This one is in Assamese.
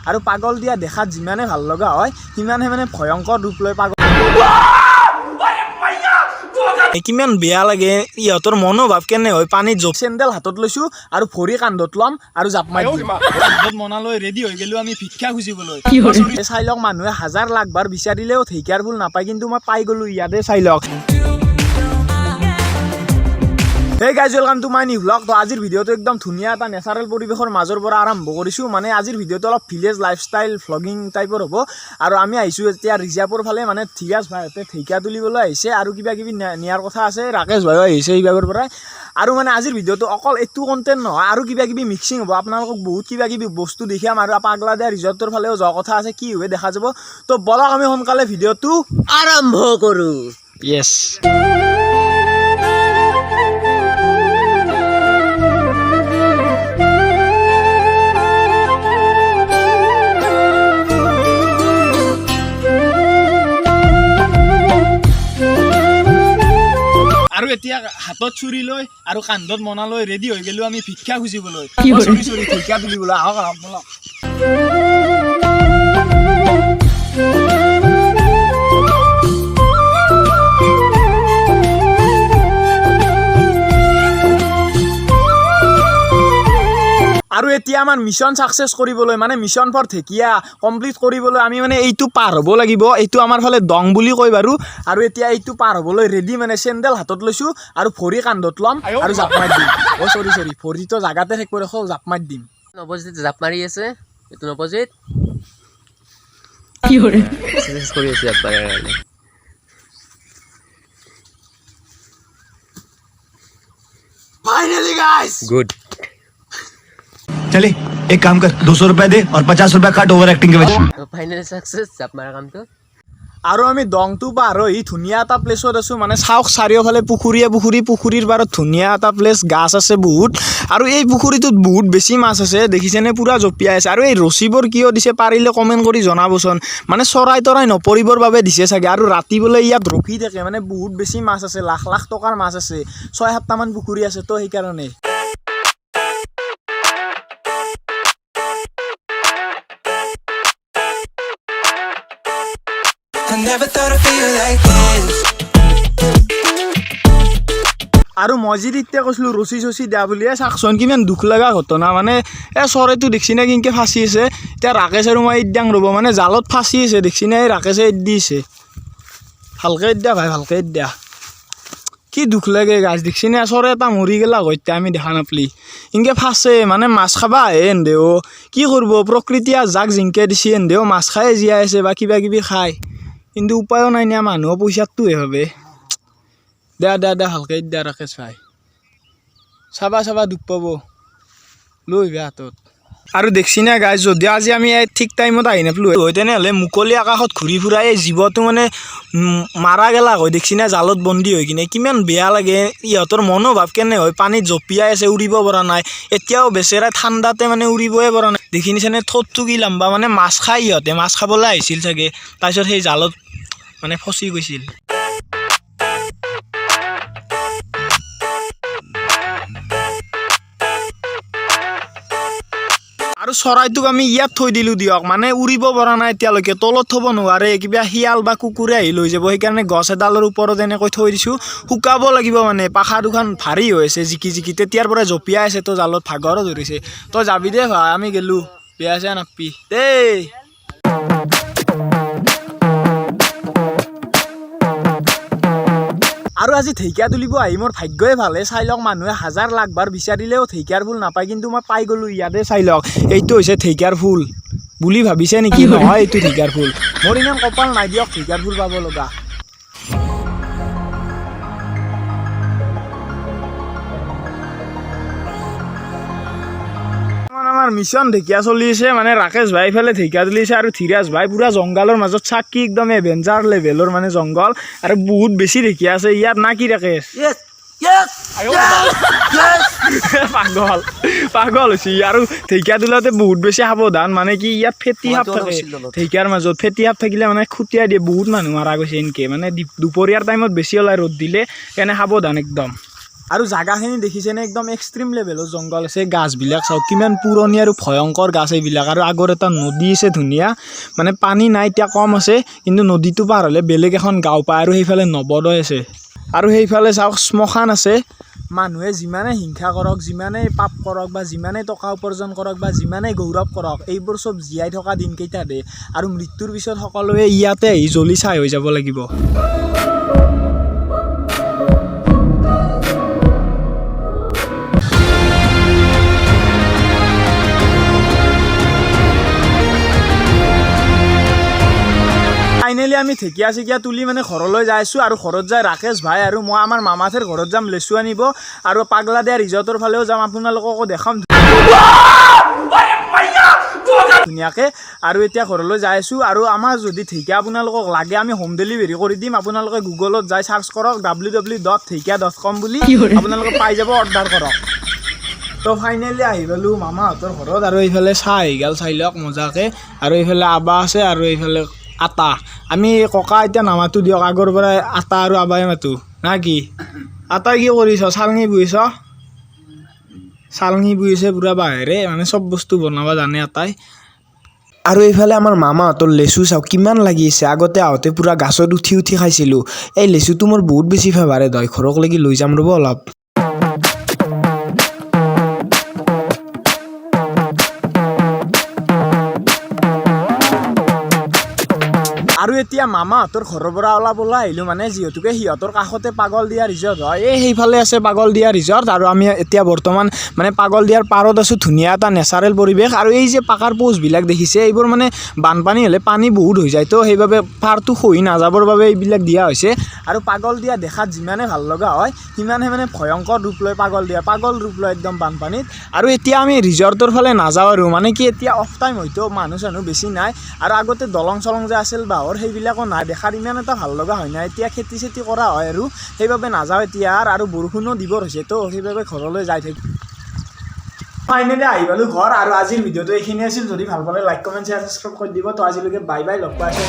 আৰু পাগল দিয়া দেখাত যিমানে ভাল লগা হয়, সিমানে মানে ভয়ংকৰ ৰূপ লৈ পাগল। কিমান বেয়া লাগে, ইহঁতৰ মনোভাৱ কেনে হয়। পানীত জপ চেণ্ডেল হাতত লৈছো আৰু ভৰি কান্ধত ল'ম আৰু জাপ মাৰি দিম। কান্ধত মনালৈ ৰেডি হৈ গ'লো আমি ভিক্ষা খুজিবলৈ। চাই লওক, মানুহে হাজাৰ লাখ বাৰ বিচাৰিলেও ঢেকীয়াৰ ফুল নাপায়, কিন্তু মই পাই গ'লো ইয়াতে, চাই লওক। Hey guys, welcome to my new vlog। তো আজিৰ ভিডিঅ'টো একদম ধুনীয়া এটা নেচাৰেল পৰিৱেশৰ মাজৰ পৰা আৰম্ভ কৰিছোঁ। মানে আজিৰ ভিডিঅ'টো অলপ ভিলেজ লাইফষ্টাইল ভ্লগিং টাইপৰ হ'ব। আৰু আমি আহিছোঁ এতিয়া ৰিজাৰ্ভৰ ফালে, মানে ধীৰাজ ভাইহঁতে ঢেকীয়া তুলিবলৈ আহিছে আৰু কিবা কিবি নিয়াৰ কথা আছে। ৰাকেশ ভাইও আহিছে এইবাৰৰ পৰাই। আৰু মানে আজিৰ ভিডিঅ'টো অকল এইটো কণ্টেণ্ট নহয়, আৰু কিবা কিবি মিক্সিং হ'ব। আপোনালোকক বহুত কিবা কিবি বস্তু দেখাম আৰু পাগলা দিয়া ৰিজৰ্টৰ ফালেও যোৱা কথা আছে। কি হয় দেখা যাব। তো বলক, আমি সোনকালে ভিডিঅ'টো আৰম্ভ কৰোঁ। য়েছ। আৰু এতিয়া হাতত চুৰি লৈ আৰু কান্ধত মনা লৈ ৰেডি হৈ গ'লো আমি ভিক্ষা খুজিবলৈ, চৰি চৰি, ঢেকীয়া তুলিবলৈ। আহক আহক, বলক। আৰু এতিয়া আমাৰ মিছন ছাকচেছ কৰিবলৈ, মানে মিছন ফৰ ঢেকীয়া কমপ্লিট কৰিবলৈ আমি মানে এইটো পাৰ হ'ব লাগিব। এইটো আমাৰ ফালে দং বুলি কয় বাৰু। আৰু এতিয়া এইটো পাৰ হ'বলৈ ৰেডি, মানে চেণ্ডেল হাতত লৈছোঁ আৰু ভৰি কান্ধত ল'ম আৰু জাপ মাৰি দিম। অ' চৰি চৰি, ভৰিটো জাগাতে থাকিব দেখো, জাপ মাৰি দিম। নৱজিত জাপ মাৰি আছে। এইটো নৱজিত এক্সাৰচাইজ কৰি আছে জাপ মাৰাৰ কাৰণে। Finally guys. Good. चले, एक काम कर, 200 रुपए दे और 50 रुपए काट ओवर एक्टिंग के वजह। ফাইনেল ছাকচেছ জাপ মাৰা কামটো। আৰু আমি দংটো পাৰ হৈ ধুনীয়া এটা প্লেচত আছোঁ। মানে চাওক, চাৰিওফালে পুখুৰীয়ে পুখুৰী, পুখুৰীৰ পাৰত ধুনীয়া এটা প্লেচ, গাছ আছে বহুত। আৰু এই পুখুৰীটোত বহুত বেছি মাছ আছে, দেখিছেনে? পূৰা জঁপিয়াই আছে। আৰু এই ৰছীবোৰ কিয় দিছে, পাৰিলে কমেণ্ট কৰি জনাবচোন। মানে চৰাই তৰাই নপৰিবৰ বাবে দিছে চাগে। আৰু ৰাতি বোলে ইয়াত ৰখি থাকে, মানে বহুত বেছি মাছ আছে, লাখ লাখ টকাৰ মাছ আছে। ছয় সাতটামান পুখুৰী আছে তো সেইকাৰণে। I never thought I'd feel like this. আৰু মই যি তেতিয়া কৈছিলোঁ ৰছী চচি দিয়া বুলিয়ে, চাওকচোন কিমান দুখ লগা ঘটনা। মানে এই চৰাইটো দেখছি নে, কেনেকৈ ফাঁচি আছে। এতিয়া ৰাকেশ আৰু মই ইদ্যাং ৰ'ব, মানে জালত ফাঁচি আছে, দেখছি নে? এই ৰাকেশে এড দিছে। ভালকৈ এড দিয়া ভাই, ভালকৈ এড দিয়া। কি দুখ লাগে গাছ, দেখছি নে? চৰাই এটা মৰি গেলা হয় এতিয়া আমি দেখা নাপলি। ইনকে ফাঁচে, মানে মাছ খাবা আহে। এহেঁতেও কি কৰিব, প্ৰকৃতিয়ে যাক জিংকে দিছে, এহেঁতেও মাছ খায়ে জীয়াই আছে বা কিবা কিবি খায়। কিন্তু উপায়ো নাই না, মানুহৰ পইচাটোহে ভাবে। দে দে দে, ভালকৈ দিয়া ৰাকেশ ভাই। চাবা চাবা, দুখ পাব। লৈ আহিবা হাতত। আৰু দেখছি না গাইজ, যদি আজি আমি এই ঠিক টাইমত আহি নাপলো হয়, তেনেহ'লে মুকলি আকাশত ঘূৰি ফুৰা এই জীৱটো মানে মাৰা গেলা হয়। দেখছি না, জালত বন্দী হৈ কিনে কিমান বেয়া লাগে, ইহঁতৰ মনোভাৱ কেনে হয়। পানীত জঁপিয়াই আছে, উৰিব পৰা নাই। এতিয়াও বেচেৰাই ঠাণ্ডাতে মানে উৰিবই পৰা নাই। দেখিছেনে ঠোঁটটো কি লম্বা? মানে মাছ খাই, ইহঁতে মাছ খাবলৈ আহিছিল চাগে, তাৰপিছত সেই জালত মানে ফচি গৈছিল। আৰু চৰাইটোক আমি ইয়াত থৈ দিলোঁ দিয়ক, মানে উৰিব পৰা নাই এতিয়ালৈকে। তলত থ'ব নোৱাৰে, কিবা শিয়াল বা কুকুৰে আহি লৈ যাব। সেইকাৰণে গছ এডালৰ ওপৰত এনেকৈ থৈ দিছোঁ। শুকাব লাগিব, মানে পাখা দুখন ভাৰী হৈ আছে জিকি জিকি, তেতিয়াৰ পৰা জঁপিয়াই আছে তো জালত, ভাগৰো ধৰিছে। তই যাবি দে ভাই, আমি গেলো। বেয়া চেয়া নাপবি দেই। আৰু আজি ঢেকীয়া তুলিব আহি মোৰ ভাগ্যই ভাল। চাই লওক, মানুহে হাজাৰ লাখ বাৰ বিচাৰিলেও ঢেকীয়াৰ ফুল নাপায়, কিন্তু মই পাই গ'লো ইয়াতে। চাই লওক, এইটো হৈছে ঢেকীয়াৰ ফুল বুলি ভাবিছে নেকি? নহয়, এইটো ঢেকীয়াৰ ফুল। মোৰ ইমান কপাল নাই দিয়ক ঢেকীয়াৰ ফুল পাব লগা। বৰ্তমান আমাৰ মিছন ঢেকীয়া চলি আছে। মানে ৰাকেশ ভাই ইফালে ঢেকীয়া তুলিছে আৰু ধীৰাজ ভাই পুৰা জংঘলৰ মাজত চাকি, একদম এডভেঞ্চাৰ লেভেলৰ মানে জংঘল আৰু বহুত বেছি ঢেকীয়া আছে ইয়াত, না কি ৰাকেশ? পাগল পাগল হৈছে। আৰু ঢেকীয়া তোলাতে বহুত বেছি সাৱধান, মানে কি ইয়াত ফেটি সাপ থাকে। ঢেকীয়াৰ মাজত ফেটি সাপ থাকিলে মানে খুটিয়াই দিয়ে, বহুত মানুহ মাৰা গৈছে এনেকে। মানে দুপৰীয়াৰ টাইমত বেছি ওলাই ৰ'দ দিলে, সেইকাৰণে সাৱধান একদম। আৰু জাগাখিনি দেখিছেনে, একদম এক্সট্ৰিম লেভেলৰ জংঘল আছে। গাছবিলাক চাওক কিমান পুৰণি আৰু ভয়ংকৰ গাছ এইবিলাক। আৰু আগৰ এটা নদী আছে ধুনীয়া, মানে পানী নাই এতিয়া, কম আছে, কিন্তু নদীটো পাৰ হ'লে বেলেগ এখন গাঁও পায়। আৰু সেইফালে নৱোদয় আছে, আৰু সেইফালে চাওক শ্মশান আছে। মানুহে যিমানে হিংসা কৰক, যিমানেই পাপ কৰক, বা যিমানেই টকা উপাৰ্জন কৰক, বা যিমানেই গৌৰৱ কৰক, এইবোৰ চব জীয়াই থকা দিনকেইটাতে আৰু মৃত্যুৰ পিছত সকলোৱে ইয়াতে আহি জ্বলি ছাই হৈ যাব লাগিব। ফাইনেলি আমি ঢেকীয়া চেকীয়া তুলি মানে ঘৰলৈ যাই আছোঁ। আৰু ঘৰত যাই ৰাকেশ ভাই আৰু মই আমাৰ মামাথেৰ ঘৰত যাম লেচু আনিব, আৰু পাগলা দিয়া ৰিজৰ্টৰ ফালেও যাম, আপোনালোককো দেখাম ধুনীয়াকৈ। আৰু এতিয়া ঘৰলৈ যাই আছোঁ। আৰু আমাৰ যদি ঢেকীয়া আপোনালোকক লাগে, আমি হোম ডেলিভাৰী কৰি দিম। আপোনালোকে গুগলত যাই চাৰ্চ কৰক ww.dhekia.com বুলি, আপোনালোকে পাই যাব, অৰ্ডাৰ কৰক। তো ফাইনেলি আহি পালোঁ মামাহঁতৰ ঘৰত। আৰু এইফালে চাহ আহি গ'ল, চাই লওক মজাকৈ। আৰু এইফালে আবা আছে, আৰু এইফালে আটা। আমি ককা এতিয়া নামাতো দিয়ক, আগৰ পৰাই আটা আৰু আবাই মাতো না কি? আটা কি কৰিছ? চালনি বহিছ? চালনি বহিছে পূৰা বাঁহেৰে, মানে চব বস্তু বনাব জানে আটাই। আৰু এইফালে আমাৰ মামাহঁতৰ লেচু চাওক কিমান লাগি আছে। আগতে আহোঁতে পূৰা গাছত উঠি উঠি খাইছিলোঁ। এই লেচুটো মোৰ বহুত বেছি ফেভাৰেট হয়, ঘৰক লাগি লৈ যাম ৰ'ব অলপ। আৰু এতিয়া মামাহঁতৰ ঘৰৰ পৰা অলপ ওলাই আহিলোঁ, মানে যিহেতুকে সিহঁতৰ কাষতে পাগল দিয়া ৰিজৰ্ট হয়। এই সেইফালে আছে পাগল দিয়া ৰিজৰ্ট। আৰু আমি এতিয়া বৰ্তমান মানে পাগল দিয়াৰ পাৰত আছোঁ, ধুনীয়া এটা নেচাৰেল পৰিৱেশ। আৰু এই যে পাকাৰ পোষ্টবিলাক দেখিছে, এইবোৰ মানে বানপানী হ'লে পানী বহুত হৈ যায়, তো সেইবাবে পাৰটো খহি নাযাবৰ বাবে এইবিলাক দিয়া হৈছে। আৰু পাগল দিয়া দেখাত যিমানে ভাল লগা হয়, সিমানে মানে ভয়ংকৰ ৰূপ লয় পাগল দিয়া, পাগল ৰূপ লয় একদম বানপানীত। আৰু এতিয়া আমি ৰিজৰ্টৰ ফালে নাযাওঁ আৰু, মানে কি এতিয়া অফ টাইম হয়তো, মানুহ চানুহ বেছি নাই। আৰু আগতে দলং চলং যে আছিল বাঁহৰ, সেইবিলাকো নাই, দেখাত ইমান এটা ভাল লগা হয় নাই। এতিয়া খেতি চেতি কৰা হয় আৰু সেইবাবে নাযাওঁ এতিয়া। আৰু বৰষুণো দিবৰ হৈছে, তো সেইবাবে ঘৰলৈ যাই থাকিম। ফাইনেলি আহি পালোঁ ঘৰ। আৰু আজিৰ ভিডিঅ'টো এইখিনি আছিল। যদি ভাল পালে লাইক, কমেণ্ট, শ্বেয়াৰ, ছাবস্ক্ৰাইব কৰি দিব। তো আজিলৈকে বাই বাই, লগ পাই আছোঁ।